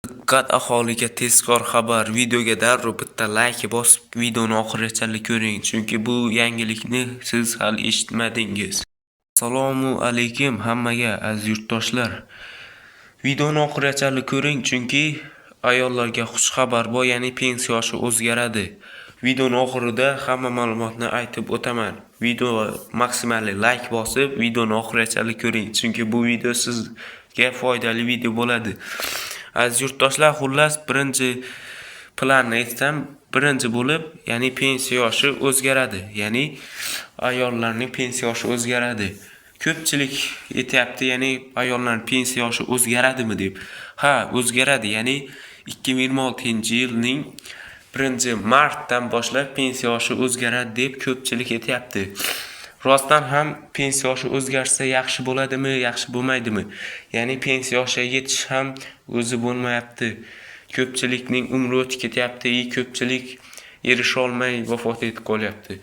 Diqqat, aholiga tezkor xabar! Videoga darrov bitta layk bosib, videoni oxirigacha ko'ring, chunki bu yangilikni siz hali eshitmadingiz. Assalomu alaykum hammaga, aziz yurtdoshlar. Videoni oxirigacha ko'ring, chunki ayollarga xushxabar bor, ya'ni pensiya yoshi o'zgaradi. Videoni oxirida hamma ma'lumotni aytib o'taman. Video maksimal layk bosib, videoni oxirigacha ko'ring, chunki bu video sizga foydali video bo'ladi. Aziz yurtdoshlar, xullas, birinchi planni aytsam, birinchi bo'lib, ya'ni pensiya yoshi o'zgaradi. Ya'ni ayollarning pensiya yoshi o'zgaradi. Ko'pchilik aytyapti, ya'ni ayollarning pensiya yoshi o'zgaradimi deb. Ha, o'zgaradi. Ya'ni 2026-yilning 1-martdan boshlab pensiya yoshi o'zgaradi deb ko'pchilik aytyapti. Rostdan ham pensiya yoshi o'zgarsa yaxshi bo'ladimi, yaxshi bo'lmaydimi? Ya'ni pensiya yoshiga yetish ham o'zi bo'lmayapti. Ko'pchilikning umri o'tib ketyapti, ko'pchilik erisha olmay vafot etib qolyapti.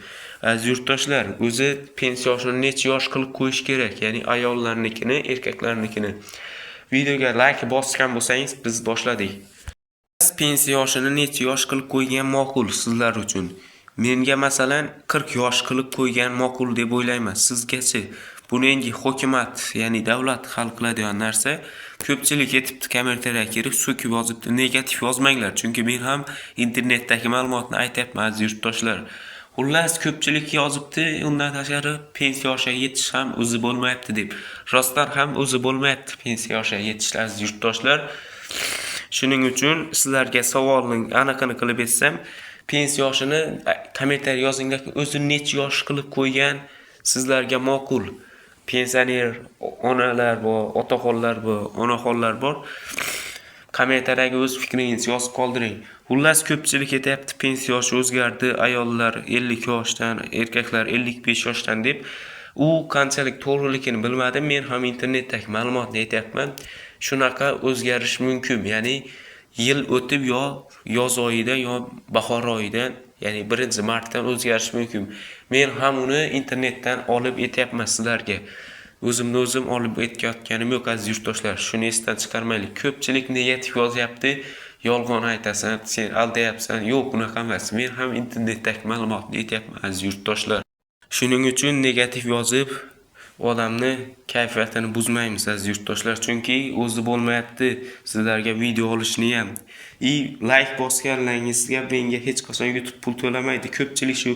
Aziz yurtdoshlar, o'zi pensiya yoshini necha yosh qilib qo'yish kerak? Ya'ni ayollarnikini, erkaklarnikini. Videoga layk bosgan bo'lsangiz, biz boshladik. Pensiya yoshini necha yosh qilib qo'ygan ma'qul sizlar uchun? Menga, masalan, 40 yosh qilib qo'ygan ma'qul deb o'ylayman. Sizgachi? Buni endi hukumat, ya'ni davlat hal qiladigan narsa. Ko'pchilik aytibdi, kommentariyaga kirib so'kib yozibdi. Negativ yozmanglar, chunki men ham internetdagi ma'lumotni aytyapman, aziz yurtdoshlar. Xullas, ko'pchilik yozibdi, undan tashqari pensiya yoshiga yetish ham o'zi bo'lmayapti deb. Rostdan ham o'zi bo'lmayapti pensiya yoshiga yetish, aziz yurtdoshlar. Shuning uchun sizlarga savolning aniqini qilib aytsam, pensiya yoshini kommentariya yozinglar, o'zi necha yosh qilib qo'ygan sizlarga ma'qul. Pensioner onalar bor, otaxonlar bor, onaxonlar bor. Kommentariyaga o'z fikringizni yozib qoldiring. Xullas, ko'pchilik aytyapti, pensiya yoshi o'zgardi, ayollar 50 yoshdan, erkaklar 55 yoshdan deb. U qanchalik to'g'riligini bilmadim. Men ham internetdagi ma'lumotni aytyapman. Shunaqa o'zgarish mumkin. Ya'ni yil o'tib, yo yoz oyida, yo bahor oyida, ya'ni 1-martdan o'zgarishi mumkin. Men ham uni internetdan olib aytyapman sizlarga. O'zimni o'zim olib aytayotganim yo'q, aziz yurtdoshlar. Shuni esdan chiqarmaylik. Ko'pchilik negativ yozyapti. Yolg'on aytasan, sen aldayapsan. Yo'q, unaqa emas. Men ham internetdagi ma'lumotni aytyapman, aziz yurtdoshlar. Shuning uchun negativ yozib odamni kayfiyatini buzmaymiz, aziz yurtdoshlar, chunki o'zi bo'lmayapti sizlarga video olishni ham. И layk bosganlaringizga menga hech qachon YouTube pul to'lamaydi. Ko'pchilik shu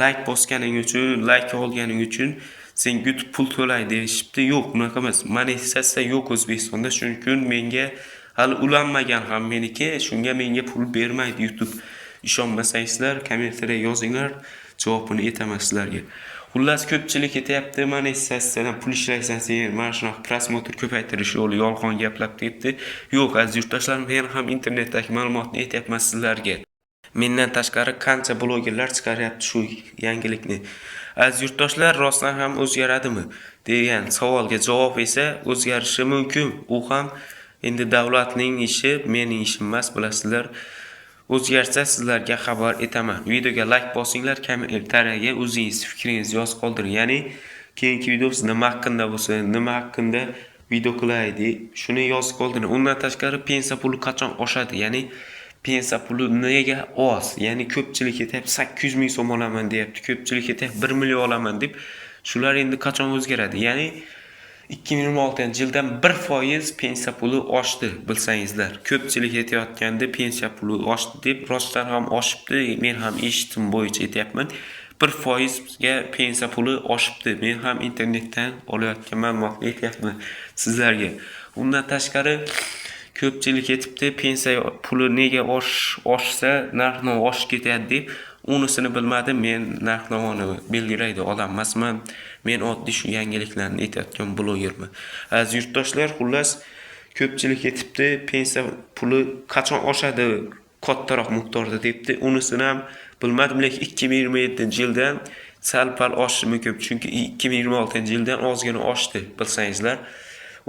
layk bosganing uchun, layk olganing uchun sen YouTube pul to'laydi deyishibdi. Yo'q, unaqa emas. Monetizatsiya yo'q O'zbekistonda. Shuning uchun menga hali ulanmagan ham meniki, shunga menga pul bermaydi YouTube. Ishonmasangizlar, kommentariya yozinglar, javobini aytaman sizlarga. Xullas, ko'pchilik aytyapti, monetizatsiyadan pul ishlaysan sen, mana shunaqa просмотр ko'paytirish yo'li, yolg'on gaplar debdi. Yo'q, aziz yurtdoshlar, men ham internetdagi ma'lumotni aytyapman sizlarga. Mendan tashqari qancha blogerlar chiqaryapti shu yangilikni. Aziz yurtdoshlar, rostdan ham o'zgaradimi degan savolga javob esa o'zgarishi mumkin. U ham endi davlatning ishi, mening ishim emas, bilasizlar. O'zgarsa sizlarga xabar etaman. Videoga layk bosinglar, kommentariyaga o'zingiz fikringizni yozib qoldiring. Ya'ni keyingi video nima haqida bo'lsa, nima haqida video qilaylik, shuni yozib qoldiring. Undan tashqari pensiya puli qachon oshadi? Ya'ni pensiya puli nega oz? Ya'ni ko'pchilik aytyapti, 800 ming so'm olaman deyapti, ko'pchilik aytyapti, 1 million olaman deb. Shular endi qachon o'zgaradi? Ya'ni 2026-yildan 1% pensiya puli oshdi, bilsangizlar. Ko'pchilik aytayotgandi, pensiya puli oshdi deb, rostdan ham oshibdi. Men ham eshitdim bo'yicha aytyapman. 1%ga pensiya puli oshibdi. Men ham internetdan olayotgan ma'lumotni aytyapman sizlarga. Undan tashqari ko'pchilik aytibdi, pensiya puli nega oshsa narx-navo oshib ketadi deb. Unisini bilmadim. Men narx-navoni belgilaydi odam emasman. Men oddiy shu yangiliklarni aytayotgan blogerman. Aziz yurtdoshlar, xullas, ko'pchilik aytibdi, pensiya puli qachon oshadi kattaroq miqdorda debdi. Unisini ham bilmadim, lekin 2027-yildan sal-pal oshishi mumkin. Chunki 2026-yildan ozgina oshdi, bilsangizlar.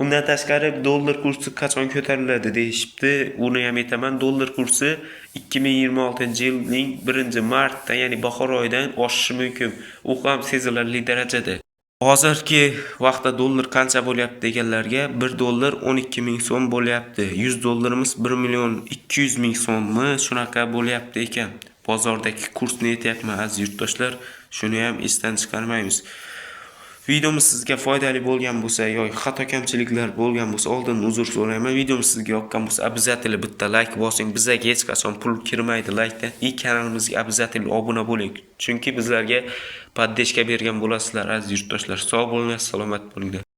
Undan tashqari dollar kursi qachon ko'tariladi deyishibdi. Uni ham aytaman. Dollar kursi 2026-yilning 1-martda, ya'ni bahor oyidan oshishi mumkin. U ham sezilarli darajada. Hozirgi vaqtda dollar qancha bo'lyapti deganlarga, 1 dollar 12 ming so'm bo'lyapti. 100 dollarimiz 1 million 200 ming so'mmi, shunaqa bo'lyapti ekan. Bozordagi kursni aytyapman, aziz yurtdoshlar, shuni ham esdan chiqarmaymiz. Videomiz sizga foydali bo'lgan bo'lsa yoki xato kamchiliklar bo'lgan bo'lsa, oldin uzr so'rayman. Videomiz sizga yoqqan bo'lsa, обязательно bitta layk bosing. Bizga hech qachon pul kirmaydi laykdan. И kanalimizga обязательно obuna bo'ling. Chunki bizlarga поддержка bergan bo'lasizlar, aziz yurtdoshlar. Sog' bo'linglar, salomat bo'linglar.